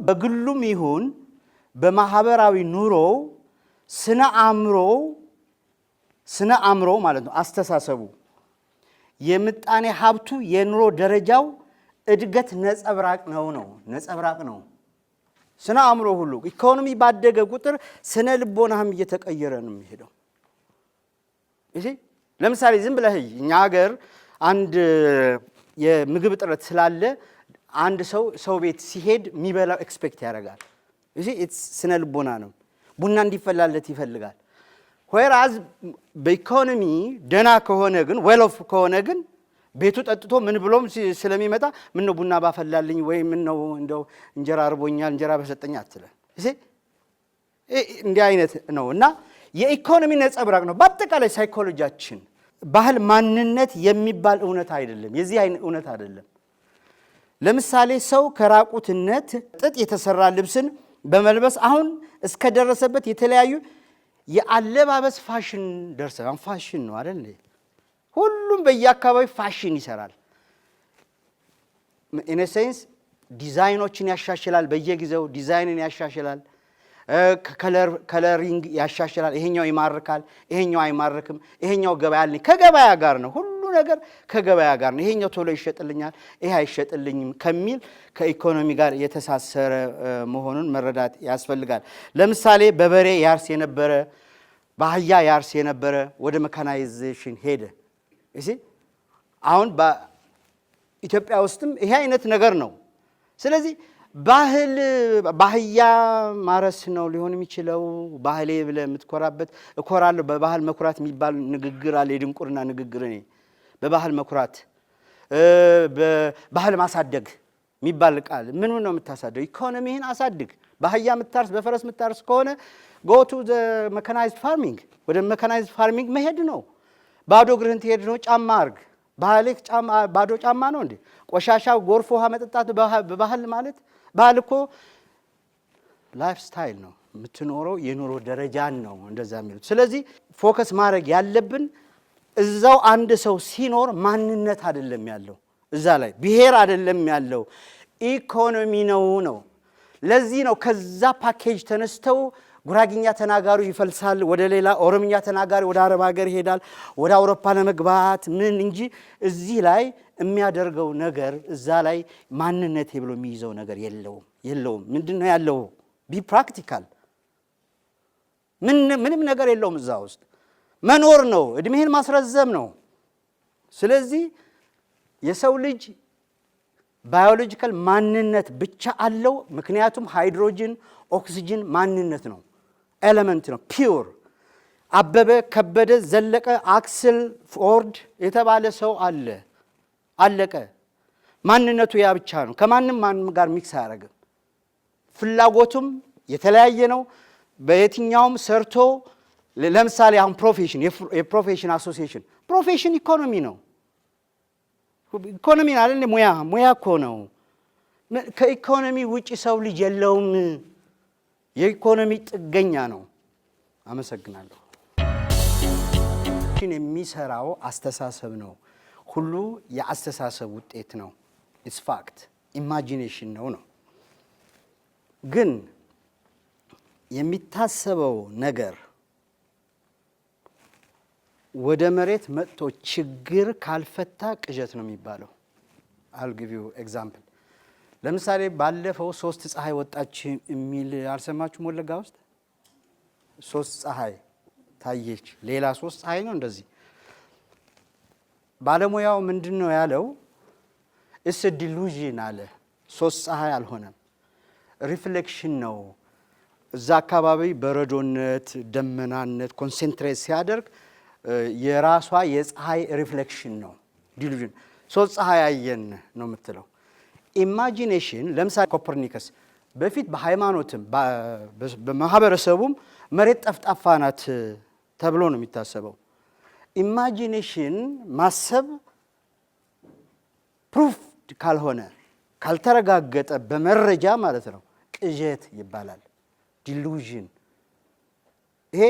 በግሉም ይሁን በማህበራዊ ኑሮው ስነ አእምሮ ማለት ነው፣ አስተሳሰቡ የምጣኔ ሀብቱ የኑሮ ደረጃው እድገት ነጸብራቅ ነው ነጸብራቅ ነው። ስነ አእምሮ ሁሉ ኢኮኖሚ ባደገ ቁጥር ስነ ልቦናህም እየተቀየረ ነው የሚሄደው። እሺ፣ ለምሳሌ ዝም ብለህ እኛ ሀገር አንድ የምግብ እጥረት ስላለ አንድ ሰው ሰው ቤት ሲሄድ የሚበላው expect ያደርጋል። እሺ፣ ስነ ልቦና ነው። ቡና እንዲፈላለት ይፈልጋል። Whereas በኢኮኖሚ ደና ከሆነ ግን፣ well off ከሆነ ግን ቤቱ ጠጥቶ ምን ብሎም ስለሚመጣ ምን ነው ቡና ባፈላልኝ ወይ ምን ነው እንደው እንጀራ አርቦኛል እንጀራ በሰጠኝ አትልም። እሺ፣ እንዲህ አይነት ነው እና የኢኮኖሚ ነጸብራቅ ነው። በአጠቃላይ ሳይኮሎጂያችን ባህል ማንነት የሚባል እውነት አይደለም። የዚህ አይነት እውነት አይደለም። ለምሳሌ ሰው ከራቁትነት ጥጥ የተሰራ ልብስን በመልበስ አሁን እስከደረሰበት የተለያዩ የአለባበስ ፋሽን ደርሰ ፋሽን ነው አይደል? ሁሉም በየአካባቢው ፋሽን ይሰራል። In a sense ዲዛይኖችን ያሻሽላል፣ በየጊዜው ዲዛይንን ያሻሽላል። Coloring ያሻሽላል። ይሄኛው ይማርካል፣ ይሄኛው አይማርክም፣ ይሄኛው ገበያ አለኝ። ከገበያ ጋር ነው፣ ሁሉ ነገር ከገበያ ጋር ነው። ይሄኛው ቶሎ ይሸጥልኛል፣ ይሄ አይሸጥልኝም ከሚል ከኢኮኖሚ ጋር የተሳሰረ መሆኑን መረዳት ያስፈልጋል። ለምሳሌ በበሬ ያርስ የነበረ፣ በአህያ ያርስ የነበረ ወደ mechanization ሄደ። እሺ፣ አሁን በኢትዮጵያ ውስጥም ይሄ አይነት ነገር ነው። ስለዚህ ባህል በአህያ ማረስ ነው ሊሆን የሚችለው። ባህሌ ብለህ የምትኮራበት፣ እኮራለሁ፣ በባህል መኩራት የሚባል ንግግር አለ። የድንቁርና ንግግር። እኔ በባህል መኩራት፣ በባህል ማሳደግ የሚባል ቃል ምን ነው የምታሳድገው? ኢኮኖሚህን አሳድግ። በአህያ የምታርስ፣ በፈረስ የምታርስ ከሆነ go to mechanized farming፣ ወደ mechanized farming መሄድ ነው። ባዶ እግርህን ትሄድ ነው። ጫማ አርግ። ባህልህ ባዶ ጫማ ነው እንዴ? ቆሻሻ ጎርፍ ውሃ መጠጣት በባህል ማለት? ባህል እኮ lifestyle ነው፣ የምትኖረው የኑሮ ደረጃን ነው እንደዛ የሚሉት። ስለዚህ focus ማድረግ ያለብን እዛው አንድ ሰው ሲኖር ማንነት አይደለም ያለው፣ እዛ ላይ ብሔር አይደለም ያለው፣ ኢኮኖሚ ነው። ለዚህ ነው ከዛ ፓኬጅ ተነስተው ጉራግኛ ተናጋሪው ይፈልሳል ወደ ሌላ፣ ኦሮምኛ ተናጋሪ ወደ አረብ ሀገር ይሄዳል፣ ወደ አውሮፓ ለመግባት ምን እንጂ እዚህ ላይ የሚያደርገው ነገር፣ እዛ ላይ ማንነቴ ብሎ የሚይዘው ነገር የለውም። ምንድን ነው ያለው? Be practical። ምንም ነገር የለውም እዛ ውስጥ፣ መኖር ነው፣ እድሜህን ማስረዘም ነው። ስለዚህ የሰው ልጅ biological ማንነት ብቻ አለው። ምክንያቱም ሃይድሮጅን፣ ኦክሲጅን ማንነት ነው፣ element ነው፣ pure። አበበ፣ ከበደ፣ ዘለቀ፣ አክስል፣ ፎርድ የተባለ ሰው አለ። አለቀ። ማንነቱ ያ ብቻ ነው። ከማንም ማንም ጋር mix አያደርግም። ፍላጎቱም የተለያየ ነው። በየትኛውም ሰርቶ ለምሳሌ አሁን profession፣ የ profession association፣ profession ኢኮኖሚ ነው። ኢኮኖሚ አይደል? ሙያ እኮ ነው። ከኢኮኖሚ ውጭ ሰው ልጅ የለውም። የኢኮኖሚ ጥገኛ ነው። አመሰግናለሁ። የሚሰራው አስተሳሰብ ነው። ሁሉ የአስተሳሰብ ውጤት ነው። It's fact፣ imagination ነው። ግን የሚታሰበው ነገር ወደ መሬት መጥቶ ችግር ካልፈታ ቅዠት ነው የሚባለው። I'll give you example። ለምሳሌ ባለፈው ሶስት ፀሐይ ወጣች የሚል አልሰማችሁም? ወለጋ ውስጥ ሶስት ፀሐይ ታየች። ሌላ ሶስት ፀሐይ ነው እንደዚህ። ባለሙያው ምንድን ነው ያለው? It's delusion አለ። ሶስት ፀሐይ አልሆነም፣ reflection ነው። እዛ አካባቢ በረዶነት፣ ደመናነት concentrate ሲያደርግ የራሷ የፀሐይ reflection ነው፣ delusion። ሶስት ፀሐይ አየን ነው የምትለው። Imagination ለምሳሌ ኮፐርኒከስ በፊት በሃይማኖትም በማህበረሰቡም መሬት ጠፍጣፋ ናት ተብሎ ነው የሚታሰበው። Imagination ማሰብ proof ካልሆነ፣ ካልተረጋገጠ በመረጃ ማለት ነው፣ ቅዠት ይባላል። Delusion። ይሄ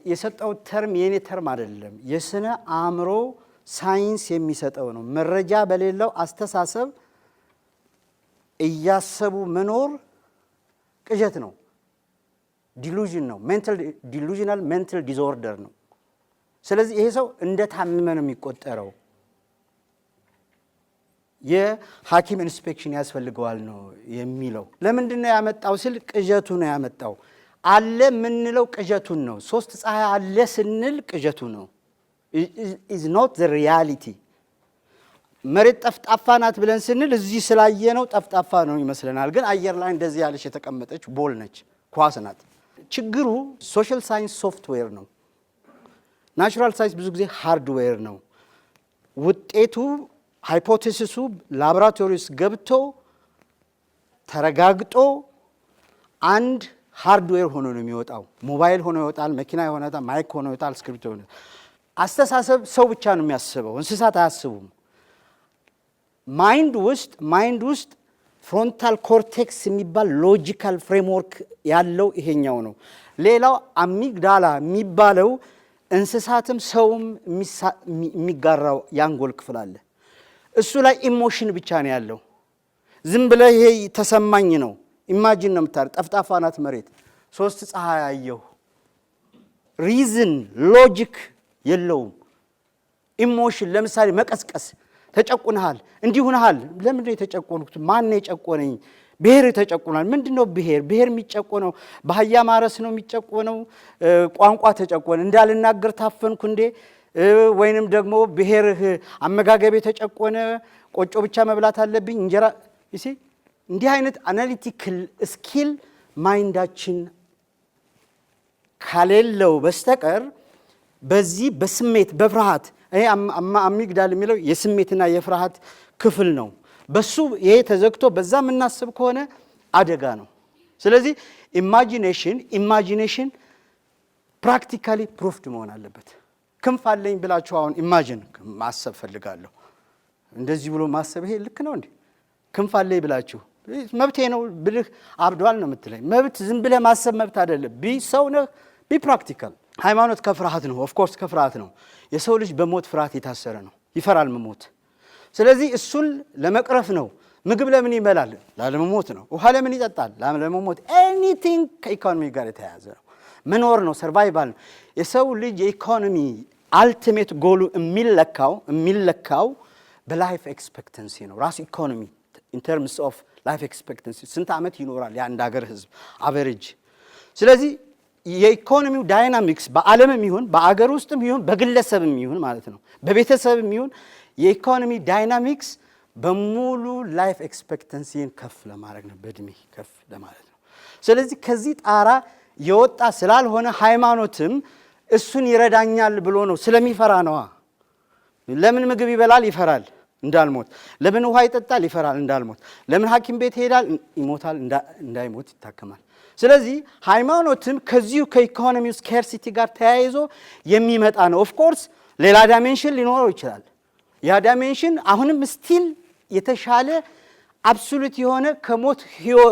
የሰጠው term የኔ term አይደለም፣ የስነ አእምሮ ሳይንስ የሚሰጠው ነው። መረጃ በሌለው አስተሳሰብ እያሰቡ መኖር ቅዠት ነው፣ delusion ነው፣ delusional mental disorder ነው። ስለዚህ ይሄ ሰው እንደ ታመመ ነው የሚቆጠረው። የሐኪም inspection ያስፈልገዋል ነው የሚለው። ለምንድን ነው ያመጣው ስል ቅዠቱ ነው ያመጣው። አለ የምንለው ቅዠቱን ነው። ሶስት ፀሐይ አለ ስንል ቅዠቱ ነው። Is not the reality። መሬት ጠፍጣፋ ናት ብለን ስንል እዚህ ስላየነው ጠፍጣፋ ነው ይመስለናል። ግን አየር ላይ እንደዚህ ያለች የተቀመጠች ball ነች፣ ኳስ ናት። ችግሩ social science software ነው። Natural science ብዙ ጊዜ hardware ነው። ውጤቱ hypothesis ኡ ላቦራቶሪ ውስጥ ገብቶ ተረጋግጦ አንድ hardware ሆኖ ነው የሚወጣው። ሞባይል ሆኖ ይወጣል፣ መኪና ሆኖ ይወጣል፣ mic ሆኖ ይወጣል፣ እስክሪብቶ ሆኖ። አስተሳሰብ ሰው ብቻ ነው የሚያስበው፣ እንስሳት አያስቡም። Mind ውስጥ frontal cortex የሚባል logical framework ያለው ይሄኛው ነው። ሌላው amygdala የሚባለው እንስሳትም ሰውም የሚጋራው የአንጎል ክፍል አለ። እሱ ላይ emotion ብቻ ነው ያለው። ዝም ብለህ ይሄ ተሰማኝ ነው፣ imagine ነው የምታደርግ። ጠፍጣፋ ናት መሬት፣ ሶስት ፀሐይ አየሁ። Reason logic የለውም። Emotion ለምሳሌ መቀስቀስ፣ ተጨቁነሃል፣ እንዲህ ሆነሃል። ለምንድን ነው የተጨቆንኩት? ማን ነው የጨቆነኝ? ብሔር ተጨቁኗል። ምንድን ነው ብሔር? ብሔር የሚጨቆነው በአህያ ማረስ ነው የሚጨቆነው? ቋንቋ ተጨቆነ፣ እንዳልናገር ታፈንኩ እንዴ? ወይንም ደግሞ ብሔርህ አመጋገቤ ተጨቆነ፣ ቆጮ ብቻ መብላት አለብኝ እንጀራ፣ you see፣ እንዲህ አይነት analytical skill mind ኣችን ካሌለው በስተቀር በዚህ በስሜት በፍርሃት፣ ይሄ amygdala የሚለው የስሜትና የፍርሃት ክፍል ነው። በሱ ይሄ ተዘግቶ በዛ የምናስብ ከሆነ አደጋ ነው። ስለዚህ imagination practically proved መሆን አለበት። ክንፍ አለኝ ብላችሁ አሁን imagine ማሰብ ፈልጋለሁ እንደዚህ ብሎ ማሰብ ይሄ ልክ ነው እንዴ? ክንፍ አለኝ ብላችሁ መብቴ ነው ብልህ አብዷል ነው የምትለኝ። መብት ዝም ብለህ ማሰብ መብት አይደለም። Be ሰው ነህ፣ be practical። ሃይማኖት ከፍርሃት ነው፣ of course ከፍርሃት ነው። የሰው ልጅ በሞት ፍርሃት የታሰረ ነው፣ ይፈራል መሞት። ስለዚህ እሱን ለመቅረፍ ነው። ምግብ ለምን ይበላል? ላለመሞት ነው። ውሃ ለምን ይጠጣል? ላለመሞት። Anything ከኢኮኖሚ ጋር የተያያዘ ነው። መኖር ነው፣ survival ነው። የሰው ልጅ የኢኮኖሚ ultimate goal ኡ የሚለካው በ life expectancy ነው። ራሱ ኢኮኖሚ in terms of life expectancy ስንት ዓመት ይኖራል የአንድ ሀገር ህዝብ average። ስለዚህ የኢኮኖሚው dynamics በዓለምም ይሁን በአገር ውስጥም ይሁን በግለሰብም ይሁን ማለት ነው በቤተሰብም ይሁን የኢኮኖሚ dynamics በሙሉ life expectancy ን ከፍ ለማድረግ ነው፣ በእድሜ ከፍ ለማለት ነው። ስለዚህ ከዚህ ጣራ የወጣ ስላልሆነ ሃይማኖትም እሱን ይረዳኛል ብሎ ነው፣ ስለሚፈራ ነዋ። ለምን ምግብ ይበላል? ይፈራል እንዳልሞት። ለምን ውሃ ይጠጣል? ይፈራል እንዳልሞት። ለምን ሐኪም ቤት ይሄዳል? ይሞታል፣ እንዳይሞት ይታከማል። ስለዚህ ሃይማኖትም ከዚሁ ከኢኮኖሚው scarcity ጋር ተያይዞ የሚመጣ ነው። Of course ሌላ dimension ሊኖረው ይችላል። ያ dimension አሁንም still የተሻለ absolute የሆነ ከሞት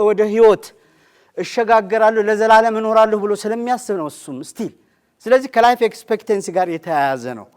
ወደ ህይወት እሸጋገራለሁ ለዘላለም እኖራለሁ ብሎ ስለሚያስብ ነው እሱም still። ስለዚህ ከ life expectancy ጋር የተያያዘ ነው።